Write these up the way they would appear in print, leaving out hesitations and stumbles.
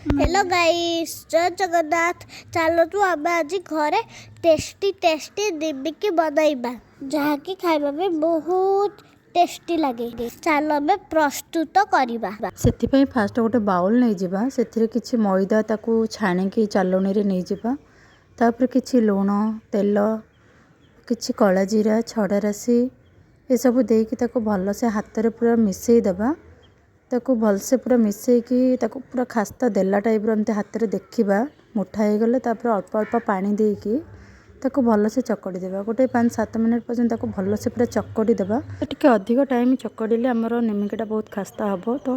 Hello guys, ଜୟ ଜଗନ୍ନାଥ। ଚାଲନ୍ତୁ, ଆମେ ଆଜି ଘରେ ଟେଷ୍ଟି ଟେଷ୍ଟି ନିମିକି ବନାଇବା, ଯାହାକି ଖାଇବା ପାଇଁ ବହୁତ ଟେଷ୍ଟି ଲାଗେ। ଚାଲ, ଆମେ ପ୍ରସ୍ତୁତ କରିବା। ସେଥିପାଇଁ ଫାଷ୍ଟ ଗୋଟେ ବାଉଲ୍ ନେଇଯିବା। ସେଥିରେ କିଛି ମଇଦା, ତାକୁ ଛାଣିକି ଚାଲୁଣିରେ ନେଇଯିବା। ତାପରେ କିଛି ଲୁଣ, ତେଲ, କିଛି କଳା ଜିରା, ଛଡ଼ା ରାଶି ଏସବୁ ଦେଇକି ତାକୁ ଭଲସେ ହାତରେ ପୁରା ମିଶାଇ ଦେବା। ତାକୁ ଭଲସେ ପୁରା ମିଶାଇକି ତାକୁ ପୁରା ଖାସ୍ତା ଦେଲା ଟାଇପ୍ର ଏମିତି ହାତରେ ଦେଖିବା। ମୁଠା ହେଇଗଲେ ତାପରେ ଅଳ୍ପ ଅଳ୍ପ ପାଣି ଦେଇକି ତାକୁ ଭଲସେ ଚକଟି ଦେବା। ଗୋଟେ 5-7 ମିନିଟ୍ ପର୍ଯ୍ୟନ୍ତ ତାକୁ ଭଲସେ ପୁରା ଚକଟି ଦେବା। ଟିକେ ଅଧିକ ଟାଇମ୍ ଚକଟିଲେ ଆମର ନିମିକିଟା ବହୁତ ଖାସ୍ତା ହେବ। ତ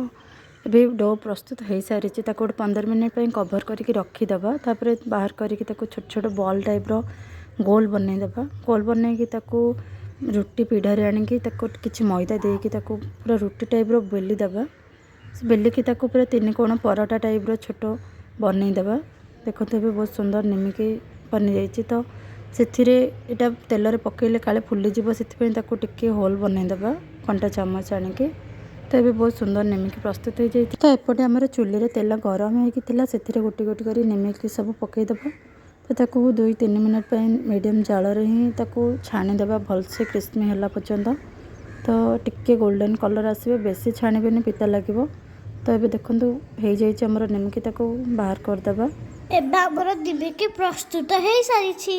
ଏବେ do ପ୍ରସ୍ତୁତ ହେଇସାରିଛି। ତାକୁ ଗୋଟେ 15 ମିନିଟ୍ ପାଇଁ କଭର୍ କରିକି ରଖିଦେବା। ତାପରେ ବାହାର କରିକି ତାକୁ ଛୋଟ ଛୋଟ ବଲ୍ ଟାଇପ୍ର ଗୋଲ ବନେଇଦେବା। ଗୋଲ ବନେଇକି ତାକୁ ରୁଟି ପିଢ଼ାରେ ଆଣିକି ତାକୁ କିଛି ମଇଦା ଦେଇକି ତାକୁ ପୁରା ରୁଟି ଟାଇପ୍ର ବେଲି ଦେବା। ବେଲିକି ତାକୁ ପୁରା ତିନି କୋଣ ପରଟା ଟାଇପ୍ର ଛୋଟ ବନେଇଦେବା। ଦେଖନ୍ତୁ, ଏବେ ବହୁତ ସୁନ୍ଦର ନିମିକି ବନିଯାଇଛି। ତ ସେଥିରେ ଏଇଟା ତେଲରେ ପକାଇଲେ କାଳେ ଫୁଲିଯିବ, ସେଥିପାଇଁ ତାକୁ ଟିକେ ହୋଲ୍ ବନେଇଦେବା କଣ୍ଟା ଚାମଚ ଆଣିକି। ତ ଏବେ ବହୁତ ସୁନ୍ଦର ନିମିକି ପ୍ରସ୍ତୁତ ହେଇଯାଇଛି। ତ ଏପଟେ ଆମର ଚୁଲିରେ ତେଲ ଗରମ ହେଇକି ଥିଲା। ସେଥିରେ ଗୋଟି ଗୋଟି କରି ନିମିକି ସବୁ ପକାଇଦେବା। ତ ତାକୁ 2-3 ମିନିଟ୍ ପାଇଁ ମିଡ଼ିୟମ୍ ଜାଳରେ ହିଁ ତାକୁ ଛାଣିଦେବା, ଭଲସେ କ୍ରିସ୍ପି ହେଲା ପର୍ଯ୍ୟନ୍ତ। ତ ଟିକେ ଗୋଲ୍ଡେନ୍ କଲର୍ ଆସିବ। ବେଶୀ ଛାଣିବେନି, ପିତା ଲାଗିବ। ତ ଏବେ ଦେଖନ୍ତୁ, ହେଇଯାଇଛି ଆମର ନିମିକି। ତାକୁ ବାହାର କରିଦେବା। ଏବେ ଆମର ନିମିକି ପ୍ରସ୍ତୁତ ହେଇସାରିଛି।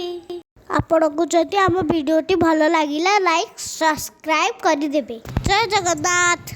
ଆପଣଙ୍କୁ ଯଦି ଆମ ଭିଡ଼ିଓଟି ଭଲ ଲାଗିଲା, ଲାଇକ୍, ସବସ୍କ୍ରାଇବ୍ କରିଦେବେ। ଜୟ ଜଗନ୍ନାଥ।